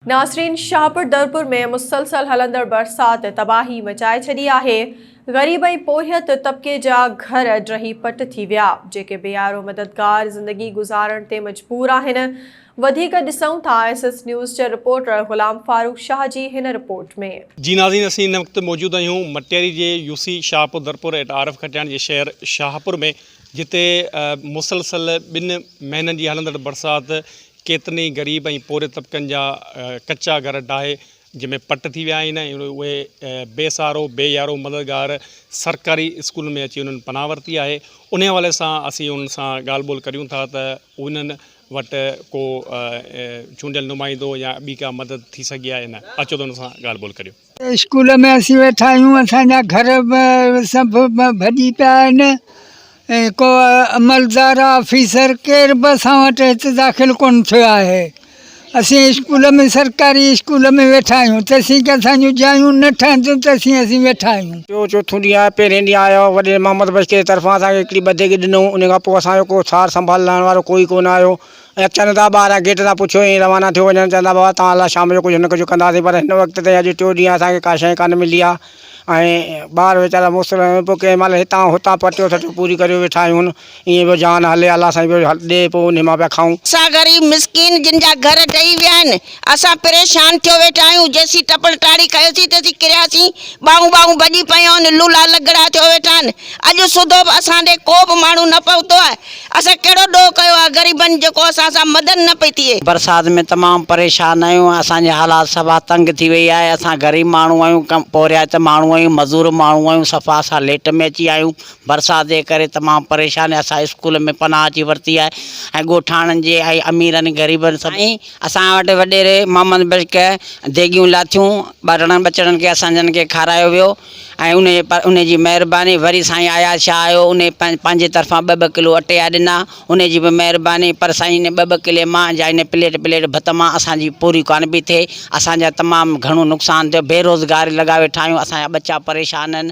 ناظرين شاهپور درپور ۾ مسلسل هلندڙ برسات تباهي مچائي ڇڏي آهي، غريب ۽ پورهيت طبقي جا گهر ڊهي پٽ ٿي ويا، جيڪي بي يارو مددگار زندگي گذارڻ تي مجبور آهن، وڌيڪ ڏسون ٿا ايس ايس نيوز جي رپورٽر غلام فاروق شاهه جي هن رپورٽ ۾. جي ناظرين اسين هن وقت موجود آهيون مٽياري جي U C Shahpur Darpur at Arif Khatiyani جي شهر شاهپور ۾ جتي مسلسل ٻن مهينن جي هلندڙ برسات ڪيترن ئي غريب ۽ پورهيت طبقن جا ڪچا گهر ڊاهي جنهن ۾ پٽ ٿي ويا آهن ۽ اهي بي سهارو بي يارو مددگار سرڪاري اسڪولن ۾ اچي انهن پناهه ورتي آهي انهي حوالي سان اسين انهن سان ڳالهه ٻولهه ڪريون ٿا ته انهن وٽ ڪو چونڊيل نمائندو يا ٻي ڪا مدد ٿي سگهي آهي نه اچو ته انهن سان ڳالهه ٻولهه ڪريون. اسڪول ۾ اسين ويٺا آهيون اسان جا گهر به سڀ ڀڄي پيا آهن ۽ ڪو عملدار آفيسر ڪير به اسان وٽ هت داخل ڪونه ٿيو آهي اسين اسڪول ۾ سرڪاري اسڪول ۾ ويٺا آهيون تيسين ڪي اسان جون جايون نه ٺهنديون تيسين اسين ويٺا آهيون. ٽيون چوٿون ڏينهن آهي پهرين ڏينهن آيو وڏيري محمد بخش جي طرفان اسان کي هڪڙي ٻه ديڳ ڏنو ان کان پوء اسان جو ڪو سار سنڀال لهڻ وارو ڪوئي ڪونه آيو ۽ اچن ٿا ٻاهران گيٽ تان پڇيو ۽ روانا ٿيو وڃن چوندا بابا توهان لاء شام جو ڪجهه نه ڪجهه ڪنداسين پر هن وقت تائين اڄ ٽيون ڏينهن آهي اسان کي ڪا شيء ڪانه ملي آهي ۽ ٻار ويچارا مست رهن پوء ڪنهن مهل هتان هتان پٽيو سٽيو پوري ڪريو ويٺا آهيون ائين پيو جان هلي الله سائين پيو ڏي پوء انهي مان پيا کائون. اسان غريب مسڪين جن جا گهر ڊهي ويا آهن اسان پريشان ٿيو ويٺا آهيون جيسين ٽپڙ ٽاڙي کنيوسين تيسين ڪرياسين ٻانهون ٻانهون ڀڄي پيون آهن لولا لڳڙا ٿيو ويٺا آهن اڄ سوڌو به اسان ڏي ڪو به ماڻهو نه پهتو آهي اسان ڪهڙو ڏوهه ڪيو آهي غريبن جيڪو اسان سان مدد نه پئي ٿئي. برسات ۾ تمام پريشان آهيون اسان جي حالات صفا تنگ ٿي وئي آهي اسان غريب ماڻهو آهيون ڪم پورهيت ماڻهو آهيون مزور ماڻهو آهيون صفا اسان ليٽ ۾ اچي آهيون برسات جي ڪري تمام پريشان اسان اسڪول ۾ پناهه اچي ورتي آهي ۽ ڳوٺاڻن جي ۽ اميرن غريبن سڀ اسان وٽ وڏيري محمد بخش ديڳيون لاٿيون ٻارڙن ٻچڙن کي اسان جن کي کارايو ويو ۽ انهي پر انهي جي مهرباني وري سائين اياز شاهه آيو انهي پنهنجي طرفان ٻه ٻه ڪلو اٽي جا ڏنا انهي جي به مهرباني پر سائين انهي ٻه ٻه ڪلي مان يا انهي پليٽ پليٽ ڀت مان اسان جي پوري ڪانه پئي ٿئي اسان جا تمام گهڻو نقصان ٿيو بيروزگار لڳا ويٺا آهيون اسان جا ٻچا پريشان آهن.